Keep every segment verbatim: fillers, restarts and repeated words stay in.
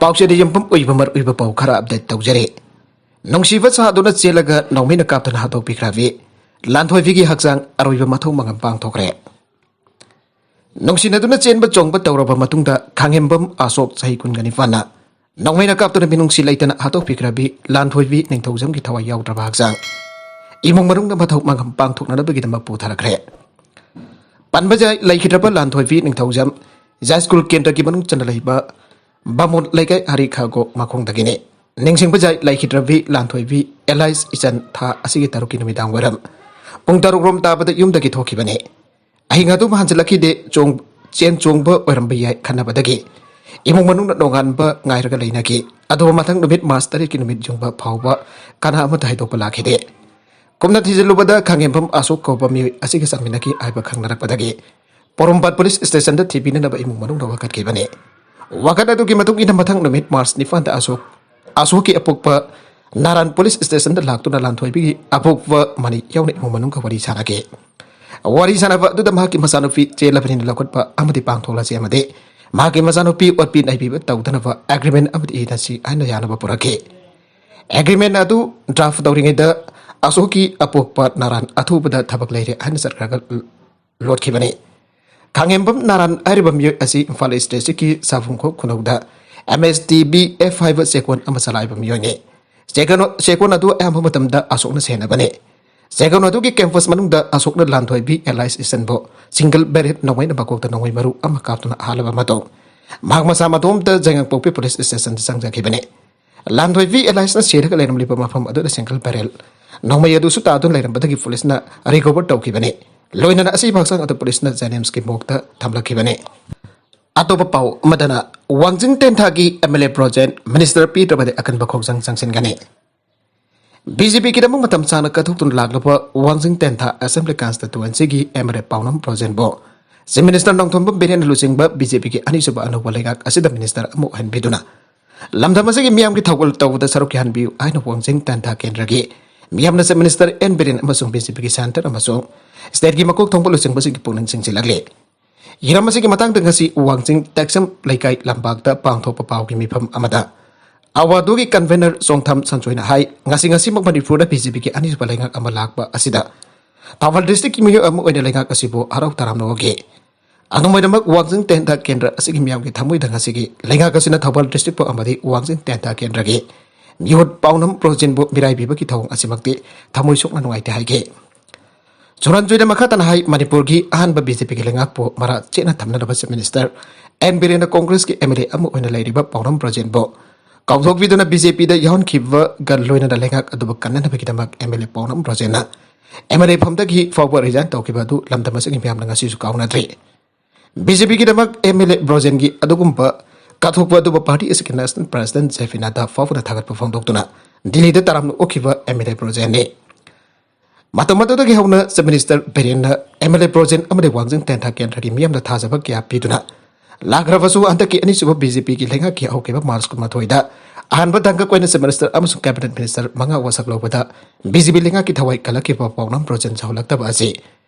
ꯄꯥꯎꯆꯦꯗ ꯌꯨꯝꯐꯝ ꯑꯣꯏꯕ ꯃꯔꯨꯑꯣꯏꯕ ꯄꯥꯎ ꯈꯔ ꯑꯞꯗꯦꯠ ꯇꯧꯖꯔꯤ꯫ ꯅꯨꯡꯁꯤꯕ ꯁꯥꯗꯨꯅ ꯆꯦꯜꯂꯒ ꯅꯣꯡꯃꯩꯅ ꯀꯥꯞꯇꯨꯅ ꯍꯥꯠꯇꯣꯛꯄꯤꯈ꯭ꯔꯕꯤ ꯂꯥꯟꯊꯣꯏꯕꯤꯒꯤ ꯍꯛꯆꯥꯡ ꯑꯔꯣꯏꯕ ꯃꯊꯧ ꯃꯉꯝ ꯄꯥꯡꯊꯣꯛꯈ꯭ꯔꯦ꯫ ꯅꯨꯡꯁꯤꯅꯗꯨꯅ ꯆꯦꯟꯕ ꯆꯣꯡꯕ ꯇꯧꯔꯕ ꯃꯇꯨꯡꯗ ꯈꯥꯡꯉꯦꯝꯕꯝ ꯑꯁꯣꯛ ꯆꯍꯤ ꯀꯨꯟꯒ ꯅꯤꯄꯥꯟꯅ ꯅꯣꯡꯃꯩꯅ ꯀꯥꯞꯇꯨꯅ ꯃꯤꯅꯨꯡꯁꯤ ꯂꯩꯇꯅ ꯍꯥꯠꯇꯣꯛꯄꯤꯈ꯭ꯔꯕꯤ ꯂꯥꯟꯊꯣꯏꯕꯤ ꯅꯤꯡꯊꯧꯖꯝꯒꯤ ꯊꯋꯥꯏ ꯌꯥꯎꯗ꯭ꯔꯕ ꯍꯛꯆꯥꯡ ꯏꯃꯨꯡ ꯃꯅꯨꯡꯅ ꯃꯊꯧ ꯃꯉꯝ ꯄꯥꯡꯊꯣꯛꯅꯅꯕꯒꯤꯗꯃꯛ ꯄꯨꯊꯔꯛꯈ꯭ꯔꯦ꯫ ꯄꯟꯕ ꯌꯥꯏ, ꯂꯩꯈꯤꯗ꯭ꯔꯕ ꯂꯥꯟꯊꯣꯏꯕꯤ ꯅꯤꯡꯊꯧꯖꯝ ꯖꯥꯏꯁ꯭ꯀꯨꯜ ꯀꯦꯟꯗ꯭ꯔꯒꯤ ꯃꯅꯨꯡ ꯆꯟꯅ ꯂꯩꯕ ꯕꯥꯃꯣꯟ ꯂꯩꯀꯥꯏ ꯍꯔꯤ ꯈꯥꯒꯣꯛ ꯃꯈꯣꯡꯗꯒꯤꯅꯤ꯫ ꯅꯤꯡꯁꯤꯡꯕ ꯌꯥꯏ, ꯂꯩꯈꯤꯗ꯭ꯔꯕꯤ ꯂꯥꯟꯊꯣꯏꯕꯤ ꯑꯦꯂꯥꯏꯁ ꯏꯆꯟ ꯊꯥ ꯑꯁꯤꯒꯤ ꯇꯔꯨꯛꯀꯤ ꯅꯨꯃꯤꯗꯥꯡ ꯋꯥꯏꯔꯝ ꯄꯨꯡ ꯇꯔꯨꯛ ꯔꯣꯝ ꯇꯥꯕꯗ ꯌꯨꯝꯗꯒꯤ ꯊꯣꯛꯈꯤꯕꯅꯤ꯫ ꯑꯍꯤꯡ ꯑꯗꯨꯝ ꯍꯟꯖꯤꯜꯂꯛꯈꯤꯗꯦ꯫ ꯆꯣꯡ-, ꯆꯦꯟ ꯆꯣꯡꯕ ꯑꯣꯏꯔꯝꯕ ꯌꯥꯏ ꯈꯟꯅꯕꯗꯒꯤ ꯏꯃꯨꯡ ꯃꯅꯨꯡꯅ ꯅꯣꯡꯉꯥꯟꯕ ꯉꯥꯏꯔꯒ ꯂꯩꯅꯈꯤ꯫ ꯑꯗꯨꯕꯨ ꯃꯊꯪ ꯅꯨꯃꯤꯠ ꯃꯥꯔꯆ ꯇꯔꯦꯠꯀꯤ ꯅꯨꯃꯤꯠ ꯌꯨꯡꯕ ꯐꯥꯎꯕ ꯀꯅꯥ ꯑꯃꯠꯇ ꯍꯥꯏꯗꯣꯛꯄ ꯂꯥꯛꯈꯤꯗꯦ꯫ ꯀꯨꯞꯅ ꯊꯤꯖꯤꯜꯂꯨꯕꯗ ꯈꯥꯡꯉꯦꯝꯕꯝ ꯑꯁꯣꯛ ꯀꯧꯕ ꯃꯤꯑꯣꯏ ꯑꯁꯤꯒ ꯆꯠꯃꯤꯟꯅꯈꯤ ꯍꯥꯏꯕ ꯈꯪꯅꯔꯛꯄꯗꯒꯤ ꯄꯣꯔꯣꯝꯄꯥꯠ ꯄꯨꯂꯤꯁ ꯁ꯭ꯇꯦꯁꯟꯗ ꯊꯤꯕꯤꯅꯅꯕ ꯏꯃꯨꯡ ꯃꯅꯨꯡꯅ ꯋꯥꯀꯠꯈꯤꯕꯅꯤ꯫ ꯋꯥꯀꯠ ꯑꯗꯨꯒꯤ ꯃꯇꯨꯡ ꯏꯟꯅ ꯃꯊꯪ ꯅꯨꯃꯤꯠ ꯃꯥꯔꯆ ꯅꯤꯄꯥꯟꯗ ꯑꯁꯣꯛ, ꯑꯁꯣꯛꯀꯤ ꯑꯄꯣꯛꯄ ꯅꯥꯔꯥꯟ ꯄꯨꯂꯤꯁ ꯁ꯭ꯇꯦꯁꯟꯗ ꯂꯥꯛꯇꯨꯅ ꯂꯥꯟꯊꯣꯏꯕꯤꯒꯤ ꯑꯄꯣꯛꯄ ꯃꯅꯤ ꯌꯥꯎꯅ ꯏꯃꯨꯡ ꯃꯅꯨꯡꯒ ꯋꯥꯔꯤ ꯁꯥꯅꯈꯤ꯫ ꯋꯥꯔꯤ ꯁꯥꯅꯕ ꯑꯗꯨꯗ ꯃꯍꯥꯛꯀꯤ ꯃꯆꯥꯅꯨꯄꯤ ꯆꯦꯜꯂꯕꯅꯤꯅ ꯂꯧꯈꯠꯄ ꯑꯃꯗꯤ ꯄꯥꯡꯊꯣꯛꯂꯁꯤ ꯑꯃꯗꯤ ꯃꯍꯥꯛꯀꯤ ꯃꯆꯥꯅꯨꯄꯤ ꯑꯣꯠꯄꯤ ꯅꯩꯕꯤꯕ ꯇꯧꯗꯅꯕ ꯑꯦꯒ꯭ꯔꯤꯃꯦꯟ ꯑꯃꯗꯤ ꯏꯅꯁꯤ ꯍꯥꯏꯅ ꯌꯥꯅꯕ ꯄꯨꯔꯛꯈꯤ꯫ ꯑꯦꯒ꯭ꯔꯤꯃꯦꯟ ꯑꯗꯨ ꯗ꯭ꯔꯥꯐ ꯇꯧꯔꯤꯉꯩꯗ ꯑꯁꯣꯛꯀꯤ ꯑꯄꯣꯛꯄ ꯅꯥꯔꯥꯟ ꯑꯊꯨꯕꯗ ꯊꯕꯛ ꯂꯩꯔꯦ ꯍꯥꯏꯅ ꯆꯠꯈ꯭ꯔꯒ ꯂꯣꯠꯈꯤꯕꯅꯤ꯫ ꯈꯥꯡꯉꯦꯝꯕꯝ ꯅꯥꯔꯥꯟ ꯍꯥꯏꯔꯤꯕ ꯃꯤꯑꯣꯏ ꯑꯁꯤ ꯏꯝꯐꯥꯜ ꯏꯁ ꯗꯤꯁꯇ꯭ꯔꯤꯛꯀꯤ ꯁꯥꯕꯨꯡꯈꯣꯛ ꯈꯨꯅꯧꯗ ꯑꯦꯝ ꯑꯦꯁ ꯇꯤ ꯕꯤ ꯑꯦꯐ ꯍꯥꯏꯕ ꯆꯦꯛꯀꯣꯟ ꯑꯃ ꯆꯂꯥꯏꯕ ꯃꯤꯑꯣꯏꯅꯤ꯫ ꯆꯦꯛꯀꯣꯟ, ꯆꯦꯛꯀꯣꯟ ꯑꯗꯨ ꯑꯌꯥꯝꯕ ꯃꯇꯝꯗ ꯑꯁꯣꯛꯅ ꯁꯦꯟꯅꯕꯅꯤ꯫ ꯆꯦꯛꯀꯣꯟ ꯑꯗꯨꯒꯤ ꯀꯦꯝꯄꯁ ꯃꯅꯨꯡꯗ ꯑꯁꯣꯛꯅ ꯂꯥꯟꯊꯣꯏꯕꯤ ꯑꯦꯂꯥꯏꯁ ꯏꯆꯟꯕꯨ ꯁꯤꯡꯒꯜ ꯕꯦꯔꯦꯜ ꯅꯣꯡꯃꯩꯅ ꯃꯀꯣꯛꯇ ꯅꯣꯡꯃꯩ ꯃꯔꯨ ꯑꯃ ꯀꯥꯞꯇꯨꯅ ꯍꯥꯠꯂꯕ ꯃꯇꯨꯡ ꯃꯍꯥꯛ ꯃꯁꯥ ꯃꯇꯣꯝꯇ ꯌꯥꯏꯉꯪꯄꯣꯛꯄꯤ ꯄꯨꯂꯤꯁ ꯁ꯭ꯇꯦꯁꯟꯗ ꯆꯪꯖꯈꯤꯕꯅꯤ꯫ ꯂꯥꯟꯊꯣꯏꯕꯤ ꯑꯦꯂꯥꯏꯁꯅ ꯁꯤꯔꯒ ꯂꯩꯔꯝꯂꯤꯕ ꯃꯐꯝ ꯑꯗꯨꯗ ꯁꯤꯡꯒꯜ ꯕꯦꯔꯦꯜ ꯅꯣꯡꯃꯩ ꯑꯗꯨꯁꯨ ꯇꯥꯗꯨꯅ ꯂꯩꯔꯝꯕꯗꯒꯤ ꯄꯨꯂꯤꯁꯅ ꯔꯤꯀꯣꯚꯔ ꯇꯧꯈꯤꯕꯅꯤ꯫ ꯂꯣꯏꯅꯅ ꯑꯁꯤꯕ ꯍꯛꯆꯥꯡ ꯑꯗꯨ ꯄꯨꯂꯤꯁꯅ ꯖꯦꯅꯤꯝꯁꯀꯤ ꯃꯣꯔꯒꯇ ꯊꯝꯂꯛꯈꯤꯕꯅꯤ꯫ ꯑꯇꯣꯞꯄ ꯄꯥꯎ ꯑꯃꯗꯅ, ꯋꯥꯡꯖꯤꯡ ꯇꯦꯟꯊꯥꯒꯤ ꯑꯦꯝ ꯑꯦꯜ ꯑꯦ ꯕ꯭ꯔꯣꯖꯦꯟ ꯃꯤꯅꯤꯁꯇꯔ ꯄꯤꯗ꯭ꯔꯕꯗꯤ ꯑꯀꯟꯕ ꯈꯣꯡꯖꯪ ꯆꯪꯁꯤꯟꯒꯅꯤ꯫ ꯕꯤ ꯖꯦ ꯄꯤꯒꯤꯗꯃꯛ ꯃꯇꯝ ꯁꯥꯡꯅ ꯀꯠꯊꯣꯛꯇꯨꯅ ꯂꯥꯛꯂꯕ ꯋꯥꯡꯖꯤꯡ ꯇꯦꯟꯊꯥ ꯑꯦꯁꯦꯝꯕ꯭ꯂꯤ ꯀꯟꯁꯇꯤꯇ꯭ꯋꯦꯟꯁꯤꯒꯤ ꯑꯦꯝ ꯑꯦꯜ ꯑꯦ ꯄꯥꯎꯅꯝ ꯕ꯭ꯔꯣꯖꯦꯟꯕꯨ ꯆꯤꯐ ꯃꯤꯅꯤꯁꯇꯔ ꯅꯣꯡꯊꯣꯝꯕꯝ ꯕꯤꯔꯦꯟꯅ ꯂꯨꯆꯤꯡꯕ ꯕꯤ ꯖꯦ ꯄꯤꯒꯤ ꯑꯅꯤꯁꯨꯕ ꯑꯅꯧꯕ ꯂꯩꯉꯥꯛ ꯑꯁꯤꯗ ꯃꯤꯅꯤꯁꯇꯔ ꯑꯃ ꯑꯣꯏꯍꯟꯕꯤꯗꯨꯅ ꯂꯝꯗꯝ ꯑꯁꯤꯒꯤ ꯃꯤꯌꯥꯝꯒꯤ ꯊꯧꯒꯜ ꯇꯧꯕꯗ ꯁꯔꯨꯛ ꯌꯥꯍꯟꯕꯤꯌꯨ ꯍꯥꯏꯅ ꯋꯥꯡꯖꯤꯡ ꯇꯦꯟꯊꯥ ꯀꯦꯟꯗ꯭ꯔꯒꯤ ꯃꯤꯌꯥꯝꯅ ꯆꯤꯐ ꯃꯤꯅꯤꯁꯇꯔ ꯑꯦꯟ ꯕꯤꯔꯦꯟ ꯑꯃꯁꯨꯡ ꯕꯤ ꯖꯦ ꯄꯤꯒꯤ ꯁꯦꯟꯇꯔ ꯑꯃꯁꯨꯡ ꯁ꯭ꯇꯦꯠꯀꯤ ꯃꯀꯣꯛ ꯊꯣꯡꯕ ꯂꯨꯆꯤꯡꯕꯁꯤꯡꯒꯤ ꯄꯨꯛꯅꯤꯡ ꯆꯤꯡꯁꯤꯜꯂꯛꯂꯤ꯫ ꯍꯤꯔꯝ ꯑꯁꯤꯒꯤ ꯃꯇꯥꯡꯗ ꯉꯁꯤ ꯋꯥꯡꯖꯤꯡ ꯇꯦꯛꯁꯝ ꯂꯩꯀꯥꯏ ꯂꯝꯄꯥꯛꯇ ꯄꯥꯡꯊꯣꯛꯄ ꯄꯥꯎꯒꯤ ꯃꯤꯐꯝ ꯑꯃꯗ ꯑꯋꯥꯗꯨꯒꯤ convener ꯆꯣꯡꯊꯝ ꯁꯟꯖꯣꯏꯅ ꯍꯥꯏ, ꯉꯁꯤ ꯉꯁꯤꯃꯛ ꯃꯅꯤꯄꯨꯔꯗ BJPꯒꯤ ꯑꯅꯤꯁꯨꯕ ꯂꯩꯉꯥꯛ ꯑꯃ ꯂꯥꯛꯄ ꯑꯁꯤꯗ ꯊꯧꯕꯥꯜ districtꯀꯤ ꯃꯤꯑꯣꯏ ꯑꯃ ꯑꯣꯏꯅ ꯂꯩꯉꯥꯛ ꯑꯁꯤꯕꯨ ꯍꯔꯥꯎ ꯇꯔꯥꯝꯅ ꯑꯣꯛꯈꯤ꯫ ꯑꯗꯨꯃꯥꯏꯅꯃꯛ ꯋꯥꯡꯖꯤꯡ ꯇꯦꯟꯊꯥ ꯀꯦꯟꯗ꯭ꯔ ꯑꯁꯤꯒꯤ ꯃꯤꯌꯥꯝꯒꯤ ꯊꯃꯣꯏꯗ ꯉꯁꯤꯒꯤ ꯂꯩꯉꯥꯛ ꯑꯁꯤꯅ ꯊꯧꯕꯥꯜ districtꯄꯨ ꯑꯃꯗꯤ ꯋꯥꯡꯖꯤꯡ ꯇꯦꯟꯊꯥ ꯀꯦꯟꯗ꯭ꯔꯒꯤ ꯃꯤꯍꯨꯠ ꯄꯥꯎꯅꯝ ꯕ꯭ꯔꯣꯖꯦꯟꯕꯨ ꯃꯤꯔꯥꯏꯕꯤꯕꯒꯤ ꯊꯧꯑꯣꯡ ꯑꯁꯤꯃꯛꯇꯤ ꯊꯃꯣꯏ ꯁꯣꯛꯅ ꯅꯨꯡꯉꯥꯏꯇꯦ ꯍꯥꯏꯈꯤ꯫ ꯁꯨꯔꯟꯖꯣꯏꯅ ꯃꯈꯥ ꯇꯥꯅ ꯍꯥꯏ, ꯃꯅꯤꯄꯨꯔꯒꯤ ꯑꯍꯥꯟꯕ BJPꯒꯤ ꯂꯩꯉꯥꯛꯄꯨ ꯃꯔꯥ ꯆꯦꯠꯅ ꯊꯝꯅꯅꯕ Chief Minister N ꯕꯤꯔꯦꯟꯅ Congressꯀꯤ MLA ꯑꯃ ꯑꯣꯏꯅ ꯂꯩꯔꯤꯕ ꯄꯥꯎꯅꯝ ꯕ꯭ꯔꯣꯖꯦꯟꯕꯨ ꯀꯥꯎꯊꯣꯛꯄꯤꯗꯨꯅ BJPꯗ ꯌꯥꯎꯍꯟꯈꯤꯕꯒ ꯂꯣꯏꯅꯅ ꯂꯩꯉꯥꯛ ꯑꯗꯨꯕꯨ ꯀꯟꯅꯅꯕꯒꯤꯗꯃꯛ MLA ꯄꯥꯎꯅꯝ ꯕ꯭ꯔꯣꯖꯦꯟꯅ MLA ꯐꯝꯗꯒꯤ ꯐꯥꯎꯕ resign ꯇꯧꯈꯤꯕ ꯑꯗꯨ ꯂꯝꯗꯝ ꯑꯁꯤꯒꯤ ꯃꯤꯌꯥꯝꯅ ꯉꯁꯤꯁꯨ ꯀꯥꯎꯅꯗ꯭ꯔꯤ꯫ BJPꯒꯤꯗꯃꯛ MLA ꯕ꯭ꯔꯣꯖꯦꯟꯒꯤ ꯑꯗꯨꯒꯨꯝꯕ ꯀꯥꯊꯣꯛꯄ ꯑꯗꯨꯕꯨ party ꯑꯁꯤꯒꯤ national president JP ꯅꯗ꯭ꯗꯥ ꯐꯥꯎꯕꯅ ꯊꯥꯒꯠꯄ ꯐꯣꯡꯗꯣꯛꯇꯨꯅ ꯗꯤꯜꯂꯤꯗ ꯇꯔꯥꯝꯅ ꯑꯣꯛꯈꯤꯕ MLA ꯕ꯭ꯔꯣꯖꯦꯟꯅꯤ꯫ ꯃꯇꯝ ꯑꯗꯨꯗꯒꯤ ꯍꯧꯅ Chief Minister ꯕꯤꯔꯦꯟꯅ MLA ꯕ꯭ꯔꯣꯖꯦꯟ ꯑꯃꯗꯤ ꯋꯥꯡꯖꯤꯡ ꯇꯦꯟꯊꯥ ꯀꯦꯟꯗ꯭ꯔꯒꯤ ꯃꯤꯌꯥꯝꯗ ꯊꯥꯖꯕ ꯀꯌꯥ ꯄꯤꯗꯨꯅ ꯂꯥꯛꯈ꯭ꯔꯕꯁꯨ, ꯍꯟꯗꯛꯀꯤ ꯑꯅꯤꯁꯨꯕ BJPꯒꯤ ꯂꯩꯉꯥꯛꯀꯤ ꯍꯧꯈꯤꯕ March ꯀꯨꯟꯃꯥꯊꯣꯏꯗ ꯑꯍꯥꯟꯕ ꯇꯥꯡꯀꯛ ꯑꯣꯏꯅ Chief Minister ꯑꯃꯁꯨꯡ cabinet minister ꯃꯉꯥ ꯋꯥꯁꯛ ꯂꯧꯕꯗ BJP ꯂꯩꯉꯥꯛꯀꯤ ꯊꯋꯥꯏ ꯀꯜꯂꯛꯈꯤꯕ ꯄꯥꯎꯅꯝ ꯕ꯭ꯔꯣꯖꯦꯟ ꯁꯧꯍꯜꯂꯛꯇꯕ ꯑꯁꯤ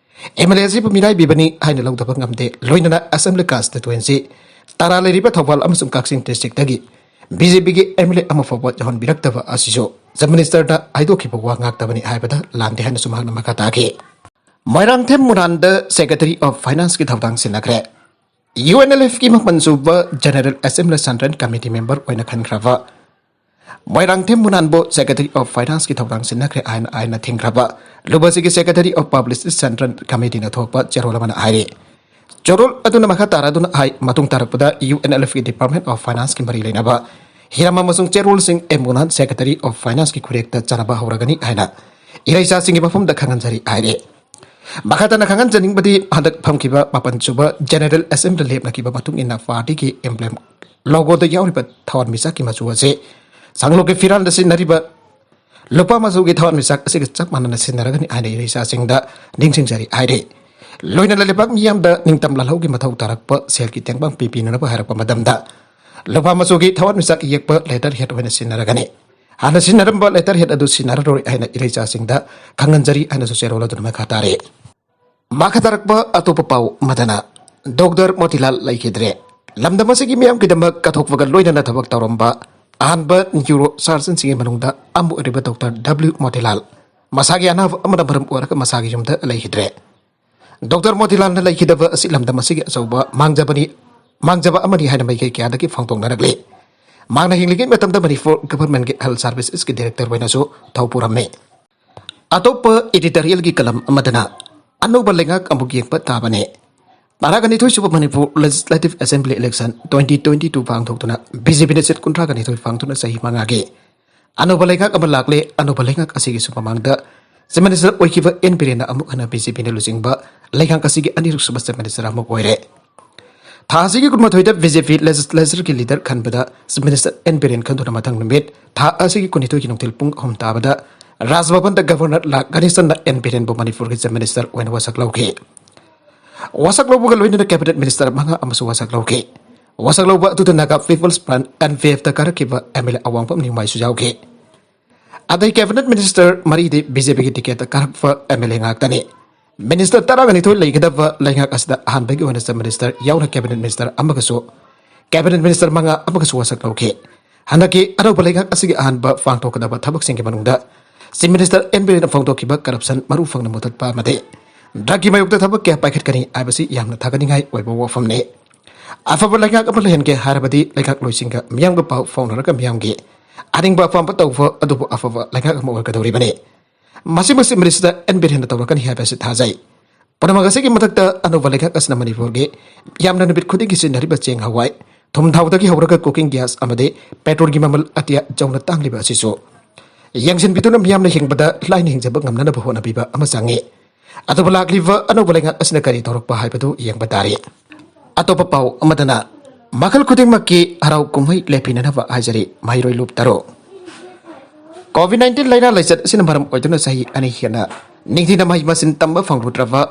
MLA ꯑꯁꯤꯕꯨ ꯃꯤꯔꯥꯏꯕꯤꯕꯅꯤ ꯍꯥꯏꯅ ꯂꯧꯗꯕ ꯉꯝꯗꯦ꯫ ꯂꯣꯏꯅꯅ Assembly constituency ꯇꯔꯥ ꯂꯩꯔꯤꯕ ꯊꯧꯕꯥꯜ ꯑꯃꯁꯨꯡ ꯀꯛꯆꯤꯡ districtꯇꯒꯤ BJPꯒꯤ MLA ꯑꯃ ꯐꯥꯎꯕ ꯌꯥꯎꯍꯟꯕꯤꯔꯛꯇꯕ ꯑꯁꯤꯁꯨ Chief Ministerꯗ ꯍꯥꯏꯗꯣꯛꯈꯤꯕ ꯋꯥ ꯉꯥꯛꯇꯕꯅꯤ ꯍꯥꯏꯕꯗ ꯂꯥꯟꯗꯦ ꯍꯥꯏꯅꯁꯨ ꯃꯍꯥꯛꯅ ꯃꯈꯥ ꯇꯥꯈꯤ꯫ ꯃꯣꯏꯔꯥꯡꯊꯦꯝ ꯃꯨꯅꯥꯟꯗ Secretary of Financeꯀꯤ ꯊꯧꯗꯥꯡ ꯁꯤꯟꯅꯈ꯭ꯔꯦ꯫ UNLFꯀꯤ ꯃꯥꯄꯟ ꯁꯨꯕ General Assembly Central Committee member ꯑꯣꯏꯅ ꯈꯟꯈ꯭ꯔꯕ ꯃꯣꯏꯔꯥꯡꯊꯦꯝ ꯃꯨꯅꯥꯟꯕꯨ Secretary of Financeꯀꯤ ꯊꯧꯗꯥꯡ ꯁꯤꯟꯅꯈ꯭ꯔꯦ ꯍꯥꯏꯅ ꯑꯥꯏꯟꯅ ꯊꯤꯡꯈ꯭ꯔꯕ ꯂꯨꯕꯁꯤꯒꯤ Secretary of Publicity Central Committeeꯅ ꯊꯣꯛꯄ ꯆꯦꯔꯣꯜ ꯑꯃꯅ ꯍꯥꯏꯔꯤ꯫ ꯆꯦꯔꯣꯜ ꯑꯗꯨꯅ ꯃꯈꯥ ꯇꯥꯔꯗꯨꯅ ꯍꯥꯏ, ꯃꯇꯨꯡ ꯇꯥꯔꯛꯄꯗ UNLFꯀꯤ Department of Financeꯀꯤ ꯃꯔꯤ ꯂꯩꯅꯕ ꯍꯤꯔꯝ ꯑꯃꯁꯨꯡ ꯆꯦꯔꯣꯜꯁꯤꯡ ꯑꯦꯝ ꯃꯨꯅꯥꯟ Secretary of Financeꯀꯤ ꯈꯨꯔꯦꯛꯇ ꯆꯥꯅꯕ ꯍꯧꯔꯒꯅꯤ ꯍꯥꯏꯅ ꯏꯔꯩꯆꯥꯁꯤꯡꯒꯤ ꯃꯐꯝꯗ ꯈꯪꯍꯟꯖꯔꯤ ꯍꯥꯏꯔꯤ꯫ ꯃꯈꯥ ꯇꯥꯅ ꯈꯪꯍꯟꯖꯅꯤꯡꯕꯗꯤ, ꯍꯟꯗꯛ ꯐꯝꯈꯤꯕ ꯃꯥꯄꯟ ꯁꯨꯕ General Assembly ꯂꯦꯞꯅꯈꯤꯕ ꯃꯇꯨꯡ ꯏꯟꯅ partyꯒꯤ emblem logoꯗ ꯌꯥꯎꯔꯤꯕ ꯊꯋꯥꯟꯃꯤꯆꯥꯛꯀꯤ ꯃꯆꯨ ꯑꯁꯤ ꯁꯪꯂꯣꯛꯀꯤ ꯐꯤꯔꯥꯜꯗ ꯁꯤꯖꯤꯟꯅꯔꯤꯕ ꯂꯨꯄꯥ ꯃꯆꯨꯒꯤ ꯊꯋꯥꯟꯃꯤꯆꯥꯛ ꯑꯁꯤꯒ ꯆꯞ ꯃꯥꯟꯅꯅ ꯁꯤꯖꯤꯟꯅꯔꯒꯅꯤ ꯍꯥꯏꯅ ꯏꯔꯩꯆꯥꯁꯤꯡꯗ ꯅꯤꯡꯁꯤꯡꯖꯔꯤ ꯍꯥꯏꯔꯤ꯫ ꯂꯣꯏꯅꯅ ꯂꯩꯕꯥꯛ ꯃꯤꯌꯥꯝꯗ ꯅꯤꯡꯇꯝ ꯂꯥꯜꯍꯧꯒꯤ ꯃꯊꯧ ꯇꯥꯔꯛꯄ ꯁꯦꯜꯒꯤ ꯇꯦꯡꯕꯥꯡ ꯄꯤꯕꯤꯅꯅꯕ ꯍꯥꯏꯔꯛꯄ ꯃꯇꯝꯗ ꯂꯨꯄꯥ ꯃꯆꯨꯒꯤ ꯊꯋꯥꯟꯃꯤꯆꯥꯛ ꯌꯦꯛꯄ letterhead ꯑꯣꯏꯅ ꯁꯤꯖꯤꯟꯅꯔꯒꯅꯤ꯫ ꯍꯥꯟꯅ ꯁꯤꯖꯤꯟꯅꯔꯝꯕ letterhead ꯑꯗꯨ ꯁꯤꯖꯤꯟꯅꯔꯔꯣꯏ ꯍꯥꯏꯅ ꯏꯔꯩꯆꯥꯁꯤꯡꯗ ꯈꯪꯍꯟꯖꯔꯤ ꯍꯥꯏꯅꯁꯨ ꯆꯦꯔꯣꯜ ꯑꯗꯨꯅ ꯃꯈꯥ ꯇꯥꯔꯤ꯫ ꯃꯈꯥ ꯇꯥꯔꯛꯄ ꯑꯇꯣꯞꯄ ꯄꯥꯎ ꯑꯃꯗꯅ, ꯗꯣꯛꯇꯔ ꯃꯣꯇꯤꯂꯥꯜ ꯂꯩꯈꯤꯗ꯭ꯔꯦ꯫ ꯂꯝꯗꯝ ꯑꯁꯤꯒꯤ ꯃꯤꯌꯥꯝꯒꯤꯗꯃꯛ ꯀꯠꯊꯣꯛꯄꯒ ꯂꯣꯏꯅꯅ ꯊꯕꯛ ꯇꯧꯔꯝꯕ ꯑꯍꯥꯟꯕ ꯅ꯭ꯌꯨꯔꯣ ꯁꯥꯔꯖꯟꯁꯤꯡꯒꯤ ꯃꯅꯨꯡꯗ ꯑꯃ ꯑꯣꯏꯔꯤꯕ ꯗꯣꯛꯇꯔ ꯗꯕ꯭ꯂꯤꯎ ꯃꯣꯇꯤꯂꯥꯜ ꯃꯁꯥꯒꯤ ꯑꯅꯥꯕ ꯑꯃꯅ ꯃꯔꯝ ꯑꯣꯏꯔꯒ ꯃꯁꯥꯒꯤ ꯌꯨꯝꯗ ꯂꯩꯈꯤꯗ꯭ꯔꯦ꯫ ꯗꯣꯛꯇꯔ ꯃꯣꯇꯤꯂꯥꯜꯅ ꯂꯩꯈꯤꯗꯕ ꯑꯁꯤ ꯂꯝꯗꯝ ꯑꯁꯤꯒꯤ ꯑꯆꯧꯕ ꯃꯥꯡꯖꯕꯅꯤ, ꯃꯥꯡꯖꯕ ꯑꯃꯅꯤ ꯍꯥꯏꯅ ꯃꯥꯏꯀꯩ ꯀꯌꯥꯗꯒꯤ ꯐꯣꯡꯗꯣꯛꯅꯔꯛꯂꯤ꯫ ꯃꯍꯥꯛꯅ ꯍꯤꯡꯂꯤꯉꯩ ꯃꯇꯝꯗ ꯃꯅꯤꯄꯨꯔ ꯒꯚꯔꯟꯃꯦꯟꯠꯀꯤ ꯍꯦꯜꯊ ꯁꯥꯔꯚꯤꯁꯦꯁꯀꯤ ꯗꯥꯏꯔꯦꯛꯇꯔ ꯑꯣꯏꯅꯁꯨ ꯊꯧ ꯄꯨꯔꯝꯃꯤ꯫ ꯑꯇꯣꯞꯄ ꯏꯗꯤꯇꯣꯔꯤꯌꯦꯜꯒꯤ ꯀꯂꯝ ꯑꯃꯗꯅ ꯑꯅꯧꯕ ꯂꯩꯉꯥꯛ ꯑꯃꯨꯛ ꯌꯦꯡꯕ ꯇꯥꯕꯅꯤ꯫ ꯇꯔꯥꯒ ꯅꯤꯊꯣꯏ ꯁꯨꯕ Manipur legislative assembly election twenty twenty two ꯄꯥꯡꯊꯣꯛꯇꯨꯅ ꯕꯤ ꯖꯦ ꯄꯤꯅ ꯁꯤꯠ ꯀꯨꯟꯊ꯭ꯔꯥꯒ ꯅꯤꯊꯣꯏ ꯐꯪꯗꯨꯅ ꯆꯍꯤ ꯃꯉꯥꯒꯤ ꯑꯅꯧꯕ ꯂꯩꯉꯥꯛ ꯑꯃ ꯂꯥꯛꯂꯦ꯫ ꯑꯅꯧꯕ ꯂꯩꯉꯥꯛ ꯑꯁꯤꯒꯤꯁꯨ ꯃꯃꯥꯡꯗ ꯆꯤꯐ ꯃꯤꯅꯤꯁꯇꯔ ꯑꯣꯏꯈꯤꯕ ꯑꯦꯟ ꯕꯤꯔꯦꯟꯅ ꯑꯃꯨꯛ ꯍꯟꯅ ꯕꯤ ꯖꯦ ꯄꯤꯅ ꯂꯨꯆꯤꯡꯕ ꯂꯩꯉꯥꯛ ꯑꯁꯤꯒꯤ ꯑꯅꯤꯔꯛꯁꯨꯕ ꯆꯤꯐ ꯃꯤꯅꯤꯁꯇꯔ ꯑꯃ ꯑꯣꯏꯔꯦ꯫ ꯊꯥ ꯑꯁꯤꯒꯤ ꯀꯨꯟꯃꯥꯊꯣꯏꯗ ꯕꯤ ꯖꯦ ꯄꯤ ꯂꯦꯖꯤꯁꯂꯦꯆꯔꯒꯤ ꯂꯤꯗꯔ ꯈꯟꯕꯗ ꯆꯤꯐ ꯃꯤꯅꯤꯁꯇꯔ ꯑꯦꯟ ꯕꯤꯔꯦꯟ ꯈꯟꯗꯨꯅ ꯃꯊꯪ ꯅꯨꯃꯤꯠ ꯊꯥ ꯑꯁꯤꯒꯤ ꯀꯨꯟꯅꯤꯊꯣꯏꯒꯤ ꯅꯨꯡꯊꯤꯜ ꯄꯨꯡ ꯑꯍꯨꯝ ꯇꯥꯕꯗ ꯔꯥꯖ ꯚꯕꯟꯗ ꯒꯚꯔꯅꯔ ꯂꯥ ꯒꯅꯦꯁꯟꯅ ꯑꯦꯟ ꯕꯤꯔꯦꯟꯕꯨ ꯃꯅꯤꯄꯨꯔꯒꯤ ꯆꯤꯐ ꯃꯤꯅꯤꯁꯇꯔ ꯑꯣꯏꯅ ꯋꯥꯁꯛ ꯂꯧꯈꯤ꯫ ꯋꯥꯁꯛ ꯂꯧꯕꯒ ꯂꯣꯏꯅꯅ ꯀꯦꯕꯤꯅꯦꯠ ꯃꯤꯅꯤꯁꯇꯔ ꯃꯉꯥ ꯑꯃꯁꯨ ꯋꯥꯁꯛ ꯂꯧꯈꯤ꯫ ꯋꯥꯁꯛ ꯂꯧꯕ ꯑꯗꯨꯗ Naga people's front, N P ꯑꯦꯐꯇ ꯀꯥꯔꯛꯈꯤꯕ ꯑꯦꯝ ꯑꯦꯜ ꯑꯦ ꯑꯋꯥꯡꯕꯝ ꯅꯤꯡꯃꯥꯏꯁꯨ ꯌꯥꯎꯈꯤ꯫ ꯑꯗꯩ ꯀꯦꯕꯤꯅꯦꯠ ꯃꯤꯅꯤꯁꯇꯔ ꯃꯔꯤꯗꯤ ꯕꯤ ꯖꯦ ꯄꯤꯒꯤ ꯇꯤꯀꯦꯠꯇ ꯀꯥꯔꯛꯄ ꯑꯦꯝ ꯑꯦꯜ ꯑꯦ ꯉꯥꯛꯇꯅꯤ꯫ ꯃꯤꯅꯤꯁꯇꯔ ꯇꯔꯥꯒ ꯅꯤꯊꯣꯏ ꯂꯩꯒꯗꯕ ꯂꯩꯉꯥꯛ ꯑꯁꯤꯗ ꯑꯍꯥꯟꯕꯒꯤ ꯑꯣꯏꯅ ꯆꯤꯐ ꯃꯤꯅꯤꯁꯇꯔ ꯌꯥꯎꯅ ꯀꯦꯕꯤꯅꯦꯠ ꯃꯤꯅꯤꯁꯇꯔ ꯑꯃꯒꯁꯨ, ꯀꯦꯕꯤꯅꯦꯠ ꯃꯤꯅꯤꯁꯇꯔ ꯃꯉꯥ ꯑꯃꯒꯁꯨ ꯋꯥꯁꯛ ꯂꯧꯈꯤ꯫ ꯍꯟꯗꯛꯀꯤ ꯑꯅꯧꯕ ꯂꯩꯉꯥꯛ ꯑꯁꯤꯒꯤ ꯑꯍꯥꯟꯕ ꯄꯥꯡꯊꯣꯛꯀꯗꯕ ꯊꯕꯛꯁꯤꯡꯒꯤ ꯃꯅꯨꯡꯗ ꯆꯤꯐ ꯃꯤꯅꯤꯁꯇꯔ ꯑꯦꯟ ꯕꯤꯔꯦꯟꯅ ꯐꯣꯡꯗꯣꯛꯈꯤꯕ ꯀꯔꯞꯁꯟ ꯃꯔꯨ ꯐꯪꯅ ꯃꯨꯊꯠꯄ ꯑꯃꯗꯤ ꯗ꯭ꯔꯒꯀꯤ ꯃꯥꯌꯣꯛꯇ ꯊꯕꯛ ꯀꯌꯥ ꯄꯥꯏꯈꯠꯀꯅꯤ ꯍꯥꯏꯕꯁꯤ ꯌꯥꯝꯅ ꯊꯥꯒꯠꯅꯤꯡꯉꯥꯏ ꯑꯣꯏꯕ ꯋꯥꯐꯝꯅꯤ꯫ ꯑꯐꯕ ꯂꯩꯉꯥꯛ ꯑꯃ ꯂꯩꯍꯟꯒꯦ ꯍꯥꯏꯔꯕꯗꯤ ꯂꯩꯉꯥꯛꯂꯣꯏꯁꯤꯡꯒ ꯃꯤꯌꯥꯝꯒ ꯄꯥꯎ ꯐꯥꯎꯅꯔꯒ ꯃꯤꯌꯥꯝꯒꯤ ꯑꯅꯤꯡꯕ ꯑꯄꯥꯝꯕ ꯇꯧꯕ ꯑꯗꯨꯕꯨ ꯑꯐꯕ ꯂꯩꯉꯥꯛ ꯑꯃ ꯑꯣꯏꯒꯗꯧꯔꯤꯕꯅꯤ꯫ ꯃꯁꯤꯃꯛ ꯆꯤꯐ ꯃꯤꯅꯤꯁꯇꯔ ꯑꯦꯟ ꯕꯤꯔꯦꯟꯅ ꯇꯧꯔꯛꯀꯅꯤ ꯍꯥꯏꯕꯁꯤ ꯊꯥꯖꯩ꯫ ꯄꯨꯝꯅꯃꯛ ꯑꯁꯤꯒꯤ ꯃꯊꯛꯇ ꯑꯅꯧꯕ ꯂꯩꯉꯥꯛ ꯑꯁꯤꯅ ꯃꯅꯤꯄꯨꯔꯒꯤ ꯌꯥꯝꯅ ꯅꯨꯃꯤꯠ ꯈꯨꯗꯤꯡꯒꯤ ꯁꯤꯖꯤꯟꯅꯔꯤꯕ ꯆꯦꯡ, ꯍꯋꯥꯏ, ꯊꯨꯝ, ꯊꯥꯎꯗꯒꯤ ꯍꯧꯔꯒ cooking gas ꯑꯃꯗꯤ petrolꯒꯤ ꯃꯃꯜ ꯑꯇꯤꯌꯥ ꯌꯧꯅ ꯇꯥꯡꯂꯤꯕ ꯑꯁꯤꯁꯨ ꯌꯦꯡꯁꯤꯟꯕꯤꯗꯨꯅ ꯃꯤꯌꯥꯝꯅ ꯍꯤꯡꯕꯗ ꯂꯥꯏꯅ ꯍꯤꯡꯖꯕ ꯉꯝꯅꯅꯕ ꯍꯣꯠꯅꯕꯤꯕ ꯑꯃ ꯆꯪꯏ꯫ ꯑꯗꯨꯕꯨ ꯂꯥꯛꯂꯤꯕ ꯑꯅꯧꯕ ꯂꯩꯉꯥꯛ ꯑꯁꯤꯅ ꯀꯔꯤ ꯇꯧꯔꯛꯄ ꯍꯥꯏꯕꯗꯨ ꯌꯦꯡꯕ ꯇꯥꯔꯦ꯫ ꯑꯇꯣꯞꯄ ꯄꯥꯎ ꯑꯃꯗꯅ, ꯃꯈꯜ ꯈꯨꯗꯤꯡꯃꯛꯀꯤ ꯍꯔꯥꯎ ꯀꯨꯝꯍꯩ ꯂꯦꯞꯄꯤꯅꯅꯕ ꯍꯥꯏꯖꯔꯤ ꯃꯍꯩꯔꯣꯏ ꯂꯨꯞ ꯇꯔꯨꯛ꯫ ꯀꯣꯚꯤꯗ ꯅꯥꯏꯟꯇꯤꯟ ꯂꯥꯏꯅꯥ ꯂꯥꯏꯆꯠ ꯑꯁꯤꯅ ꯃꯔꯝ ꯑꯣꯏꯗꯨꯅ ꯆꯍꯤ ꯑꯅꯤ ꯍꯦꯟꯅ ꯅꯤꯡꯊꯤꯅ ꯃꯍꯩ ꯃꯁꯤꯡ ꯇꯝꯕ ꯐꯪꯂꯨꯗ꯭ꯔꯕ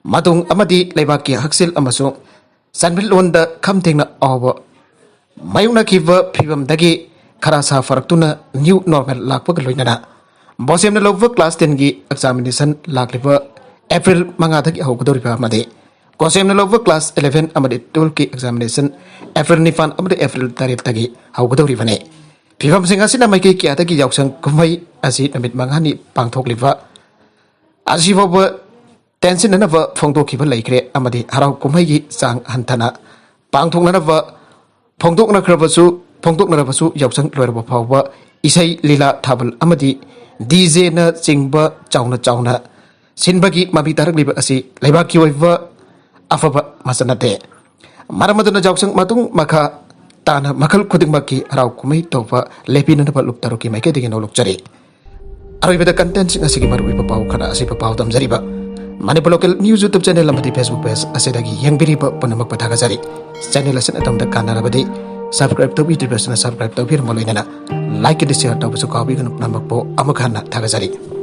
ꯃꯇꯨꯡ ꯑꯃꯗꯤ ꯂꯩꯕꯥꯛꯀꯤ ꯍꯛꯁꯦꯜ ꯑꯃꯁꯨꯡ ꯁꯦꯟꯃꯤꯠꯂꯣꯟꯗ ꯈꯝ ꯊꯦꯡꯅ ꯑꯋꯥꯕ ꯃꯥꯌꯣꯛꯅꯈꯤꯕ ꯐꯤꯕꯝꯗꯒꯤ ꯈꯔ ꯁꯥꯐꯔꯛꯇꯨꯅ ꯅ꯭ꯌꯨ ꯅꯣꯔꯃꯦꯜ ꯂꯥꯛꯄꯒ ꯂꯣꯏꯅꯅ ꯕꯣꯁꯦꯝꯅ ꯂꯧꯕ ꯀ꯭ꯂꯥꯁ ꯇꯦꯟꯒꯤ ꯑꯦꯛꯖꯥꯃꯤꯅꯦꯁꯟ ꯂꯥꯛꯂꯤꯕ ꯑꯦꯄ꯭ꯔꯤꯜ ꯃꯉꯥꯗꯒꯤ ꯍꯧꯒꯗꯧꯔꯤꯕ ꯑꯃꯗꯤ ꯀꯣꯟꯁꯦꯝꯅ ꯂꯧꯕ class eleven ꯑꯃꯗꯤ twelve ꯀꯤ examination April ꯅꯤꯄꯥꯟ ꯑꯃꯗꯤ April ꯇꯔꯦꯠꯇꯒꯤ ꯍꯧꯒꯗꯧꯔꯤꯕꯅꯤ꯫ ꯐꯤꯕꯝꯁꯤꯡ ꯑꯁꯤꯅ ꯃꯥꯏꯀꯩ ꯀꯌꯥꯗꯒꯤ ꯌꯥꯎꯁꯪ ꯀꯨꯝꯍꯩ ꯑꯁꯤ ꯅꯨꯃꯤꯠ ꯃꯉꯥꯅꯤ ꯄꯥꯡꯊꯣꯛꯂꯤꯕ ꯑꯁꯤꯐꯥꯎꯕ ꯇꯦꯟꯁꯤꯟꯅꯅꯕ ꯐꯣꯡꯗꯣꯛꯈꯤꯕ ꯂꯩꯈ꯭ꯔꯦ ꯑꯃꯗꯤ ꯍꯔꯥꯎ ꯀꯨꯝꯍꯩꯒꯤ ꯆꯥꯡ ꯍꯟꯊꯅ ꯄꯥꯡꯊꯣꯛꯅꯅꯕ ꯐꯣꯡꯗꯣꯛꯅꯈ꯭ꯔꯕꯁꯨ, ꯐꯣꯡꯗꯣꯛꯅꯔꯕꯁꯨ ꯌꯥꯎꯁꯪ ꯂꯣꯏꯔꯕ ꯐꯥꯎꯕ ꯏꯁꯩ, ꯂꯤꯂꯥ, ꯊꯥꯕꯜ ꯑꯃꯗꯤ DJꯅ ꯆꯤꯡꯕ ꯆꯥꯎꯅ ꯆꯥꯎꯅ ꯁꯤꯟꯕꯒꯤ ꯃꯃꯤ ꯇꯥꯔꯛꯂꯤꯕ ꯑꯁꯤ ꯂꯩꯕꯥꯛꯀꯤ ꯑꯣꯏꯕ ꯑꯐꯕ ꯃꯆꯠ ꯅꯠꯇꯦ꯫ ꯃꯔꯝ ꯑꯗꯨꯅ ꯌꯥꯎꯁꯪ ꯃꯇꯨꯡ ꯃꯈꯥ ꯇꯥꯅ ꯃꯈꯜ ꯈꯨꯗꯤꯡꯃꯛꯀꯤ ꯍꯔꯥꯎ ꯀꯨꯝꯍꯩ ꯇꯧꯕ ꯂꯦꯞꯄꯤꯅꯅꯕ ꯂꯨꯞ ꯇꯔꯨꯛꯀꯤ ꯃꯥꯏꯀꯩꯗꯒꯤ ꯅꯣꯂꯨꯛꯆꯔꯤ꯫ ꯑꯔꯣꯏꯕꯗ contentꯁꯤꯡ ꯑꯁꯤꯒꯤ ꯃꯔꯨꯑꯣꯏꯕ ꯄꯥꯎ ꯈꯔ ꯑꯁꯤꯕꯨ ꯄꯥꯎ ꯇꯝꯖꯔꯤꯕ Manipur Local News YouTube channel ꯑꯃꯗꯤ Facebook page ꯑꯁꯤꯗꯒꯤ ꯌꯦꯡꯕꯤꯔꯤꯕ ꯄꯨꯝꯅꯃꯛꯄꯨ ꯊꯥꯒꯠꯆꯔꯤ꯫ Channel ꯑꯁꯤꯅ ꯑꯗꯣꯝꯗ ꯀꯥꯟꯅꯔꯕꯗꯤ subscribe ꯇꯧꯕꯤꯗ꯭ꯔꯤꯕꯁꯤꯅ subscribe ꯇꯧꯕꯤꯔꯝꯕ ꯂꯣꯏꯅꯅ like ꯑꯃꯗꯤ share ꯇꯧꯕꯁꯨ ꯀꯥꯎꯕꯤꯒꯅꯨ꯫ ꯄꯨꯝꯅꯃꯛꯄꯨ ꯑꯃꯨꯛ ꯍꯟꯅ ꯊꯥꯒꯠꯆꯔꯤ꯫